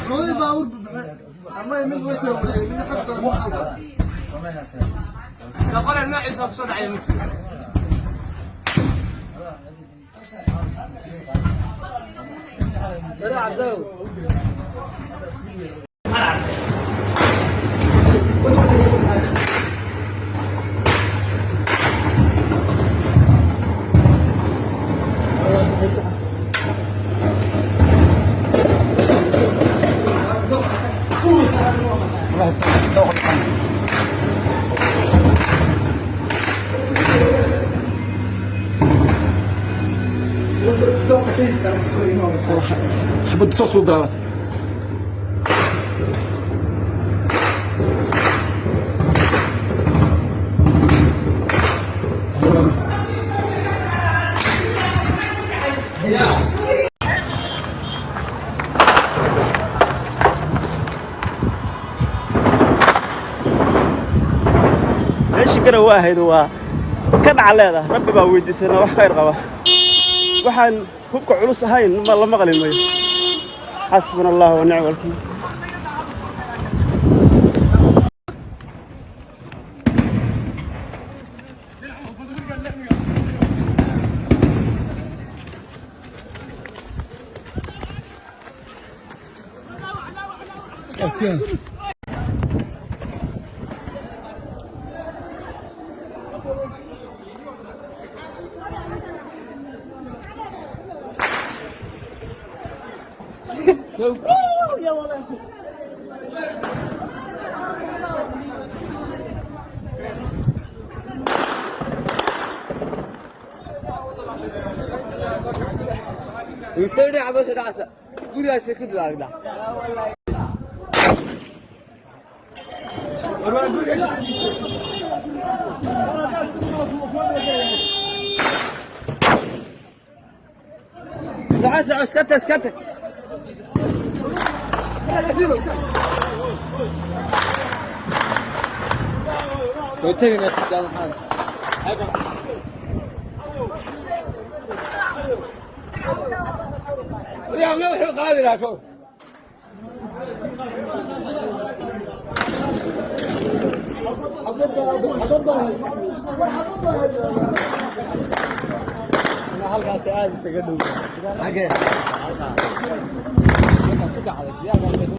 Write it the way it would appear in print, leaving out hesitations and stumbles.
Labadii baabuur buxe ama mid way kala wareegay, midna xag kale ma xagga. Qole noociisa soo dhacay ma jiro. Xabadda toos buu bilaabatay. Meeshii garow ahayd waa ka dhaca leedahay. Rabbi baa weydiisanaa wax khayr qaba. Waxaan hubka culus ahayn ma la maqli mayo. Xasbuna Allah wa nicma alwakiil. Halkaas aad isaga dhow. Xagee? Halkaa. Ku dhacday.